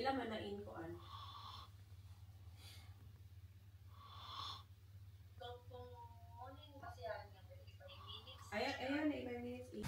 Pila man na in kuan. Ayan, ayan, na 5 minutes.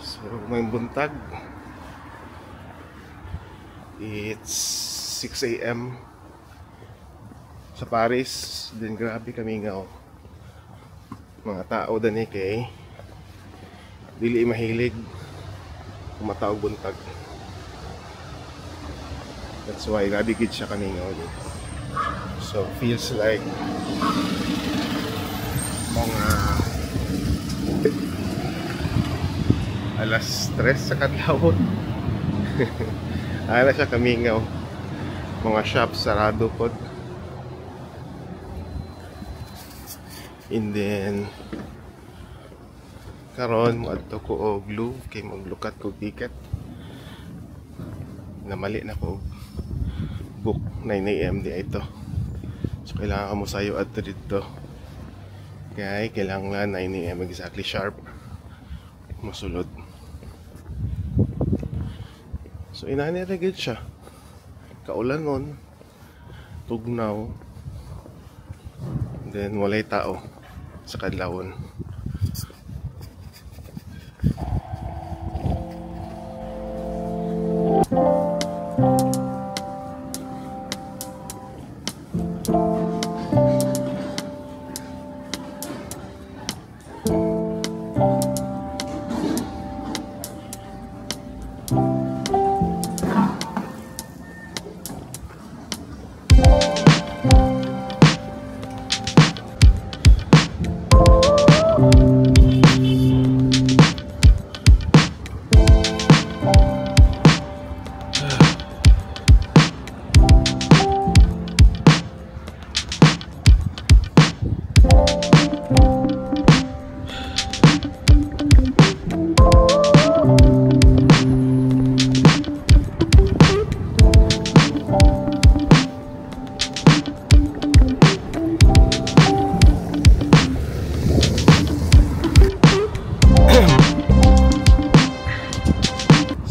So, may buntag. It's 6 a.m. sa Paris. Then grabe kami nga oh. Mga tao dani kay dili mahilig kumataog buntag. That's why grabe gid siya kami nga oh. So feels like mga alas 3 sa kadlawon. Ala siya kamingaw. Mga shop sarado pod. And then karon moadto ko og Louvre kay maglukat ko ticket. Namali na ko og book 9 AM di ito. So kailangan ka mo sayo adto didto. Kay kailangan 9 AM exactly sharp mosulod. So inani ra gid siya. Kaulan nun, tugnaw, then walay tao sa kadlawon.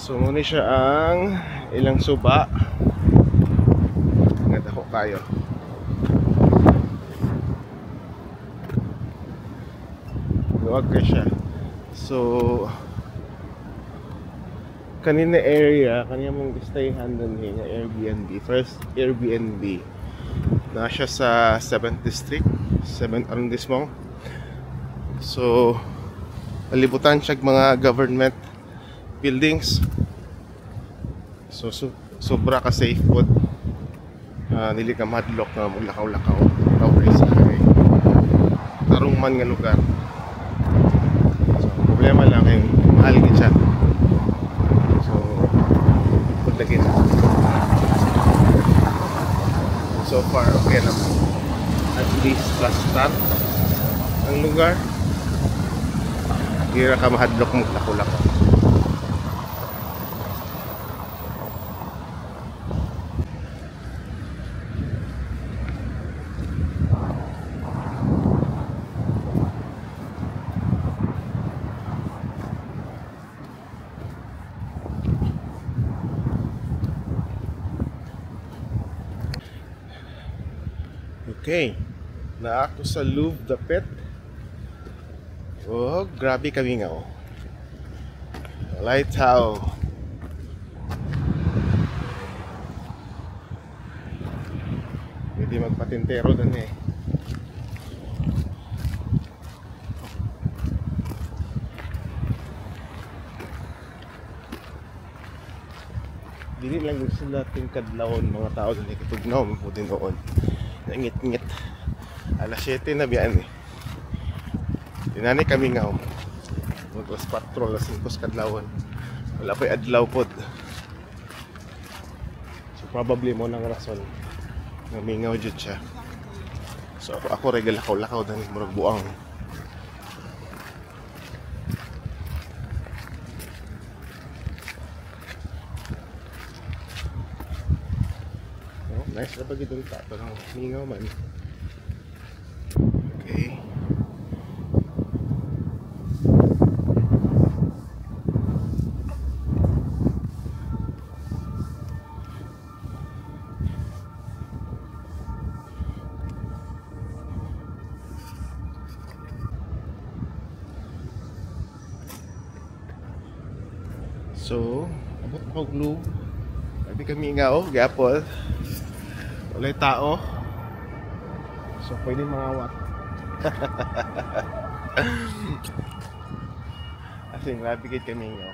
So muna siya ang ilang suba. Ingat ako kayo. Luwag ka siya. So kanina area, kanina mong gustayhan dun eh, nga Airbnb. First Airbnb. Na siya sa 7th district, 7th arrondissement. So alibutan siya mga government buildings. So sobra ka safe pod. Dili ka madlock na maglakaw-lakaw. Tao kay sa kay tarong man nga lugar. So problema lang kay mahal gid siya. So pud lagi na. So far okay naman. At least plus star ang lugar. Di ra ka mahadlok maglakaw-lakaw. Okay, naa ako sa Louvre dapit. Oh, grabe kami nga oh. Lighthouse. Pwede magpatintero dun eh. Dili lang gusto natin kadlawon mga tao dun eh. Kitugnaw man po din noon. Ngit-ngit. Alas 7 na biyan eh. Tinani kami nga oh. Mag alas 4, alas 5 sa kadlawon. Wala pa'y adlaw pod. So probably mao nang rason nga mingaw jud siya. So ako regal lakaw-lakaw dani, murag buang. Oh, nice na pag itong tato ng mingaw man. Okay. So, abot ko glue. Pwede kami nga oh, gapol. Walay tao. So, pwede mangawat. As in, grabe gid kami nga.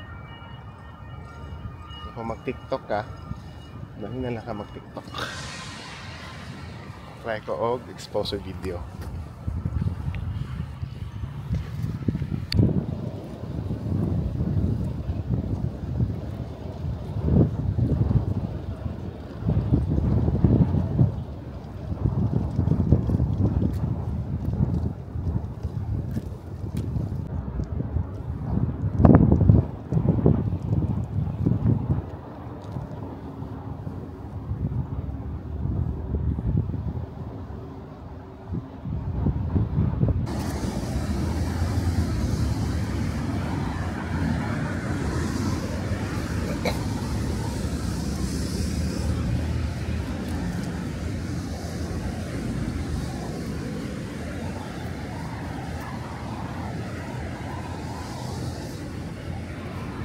So, kung mag-TikTok ka, dahil na lang ka mag-TikTok. Try ko og exposure video.